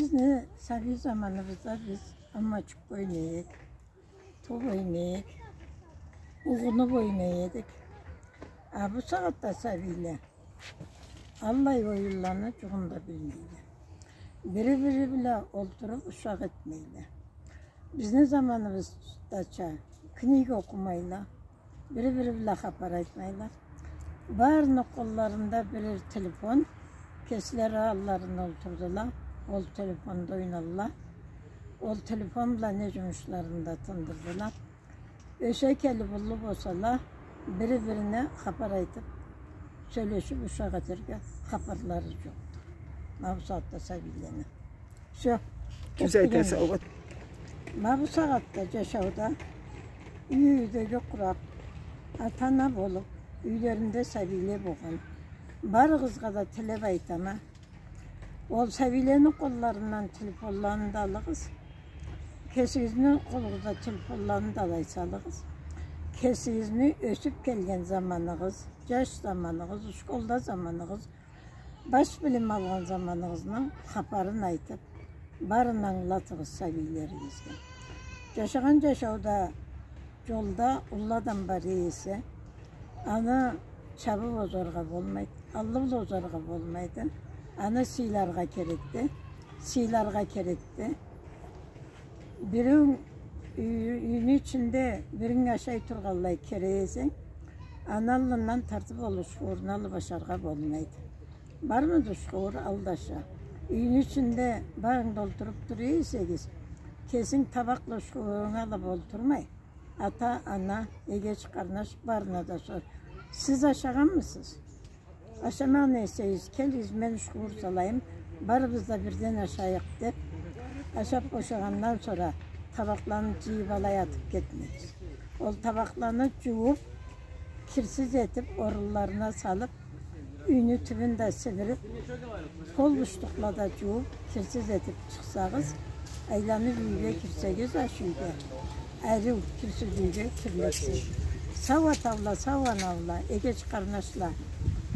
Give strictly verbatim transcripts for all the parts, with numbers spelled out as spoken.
Бизни сабий заманыбызда биз аммачыкъ ойнай эдик, топ ойнай эдик, угъунуп ойнай эдик. А бу сагъатда сабийле аллай оюнланы джукъ да билмейле. Бири-бири бла олтуруп ушакъ этмейле. Бизни заманыбыздача книга окъумайла, бири-бири бла хапар айтмайла. Барыны къолларында бирер телефон, кеслери алларына олтурдула, ол телефонда ойналла. Ол телефон бла не джумушларын да тындырдыла. Ёсе келип уллу болсала, бири-бирине хапар айтып, сёлешип ушакъ этерге хапарлары джокъду. Ма бу сагъатда сабийлени. Всё. Тюз айтаса, огъут. Ма бу сагъатда джашауда юй-юйдеги къурап, ата-ана болуп, юйлеринде сабийле болгъан. Барыгъызгъа да тилеп айтама. Ол сабийлени къолларындан телефонланы да алыгъыз. Кесигизни къолугъузда телефонланы да алай салыгъыз. Кесигизни ёсюп келген заманыгъыз, джаш заманыгъыз, школда заманыгъыз, баш билим алгъан заманыгъызны хапарын айтып, барын ангылатыгъыз сабийлеригизге. Джашагъан джашауда джолда уллу адам бар эсе, аны чабып озаргъа болмайды, аллы бла озаргъа болмайды. Аны сыйларгъа керекди, сыйларгъа керекди. Биринг юй-, юйню ичинде биринг ашай тургъанлай кере эсенг, аны аллындан тартып ол ушхуурну алып ашаргъа болмайды. Бармыды ушхуур, алдаша? Юйню ичинде барыгъыз да олтуруп тура эсегиз, кесинг табакъ бла ушхуурунг алып олтурмай, ата, ана, эгеч, къарнаш барына да сор. Сиз ашагъанмысыз? Ашамагъан эсегиз, келигиз, мен ушхуур салайым, барыбыз да бирден ашайыкъ деп. Ашап бошагъандан сора табакъланы джыйып алай атып кетмегиз. Ол табакъланы джууп, кирсиз этип, орунларына салып, юйню тюбюн да сибирип, пол буштукъла да джууп, кирсиз этип чыкъсагъыз, айланып юйге кирсегиз, аш юйге, ариу кирсиз юйге кирликсиз. Сау атаула, сау анаула, эгеч къарнашла,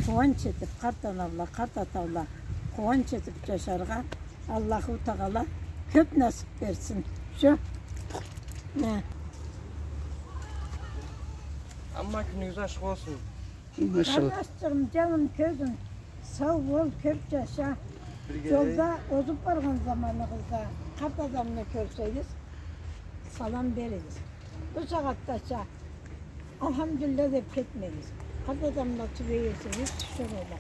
къууанч этип, къарт анаула, къарт атаула, къууанч этип джашаргъа Аллаху Тагъала кёп насып берсин. Всё. Не? Амма кюнюгюз ашхы болсун. Машалла. Къарнашчыгъым, джаным, кёзюм, сау бол, кёп джаша. Джолда озуп баргъан заманыгъызда къарт адамны кёрсегиз, салам беригиз. Бу сагъатдача «Алхамдулиллях» деп кетмегиз. Къарт адамла тюбей эсегиз, тиширыула.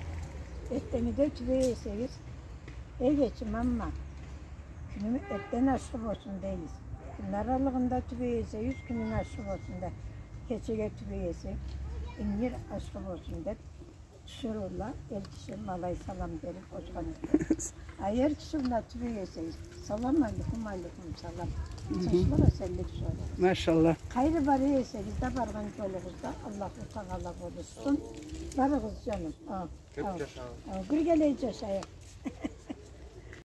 Эртденги да тюбей эсегиз, «Эгечим, амма кюнюнг эртден ашхы болсун» дейсиз. Кюн аралыгъында тюбей эсегиз, «Кюнюнг ашхы болсун» да. Кечеге тюбей эсенг, «Ингир ашхы болсун» деп, тиширыула, эр киши ма алай салам берип озгъан эди. А эр киши бла тюбей эсегиз, «Салам алейкум», «Алейкум салам». Тынчлыкъ, эсенлик соругъуз. Машалла. Къайры бара эсегиз да, баргъан джолугъузда Аллаху Тагъала болушсун. Барыгъыз, джаным. А, кёп а, джашагъыз. А, биргелей джашайыкъ.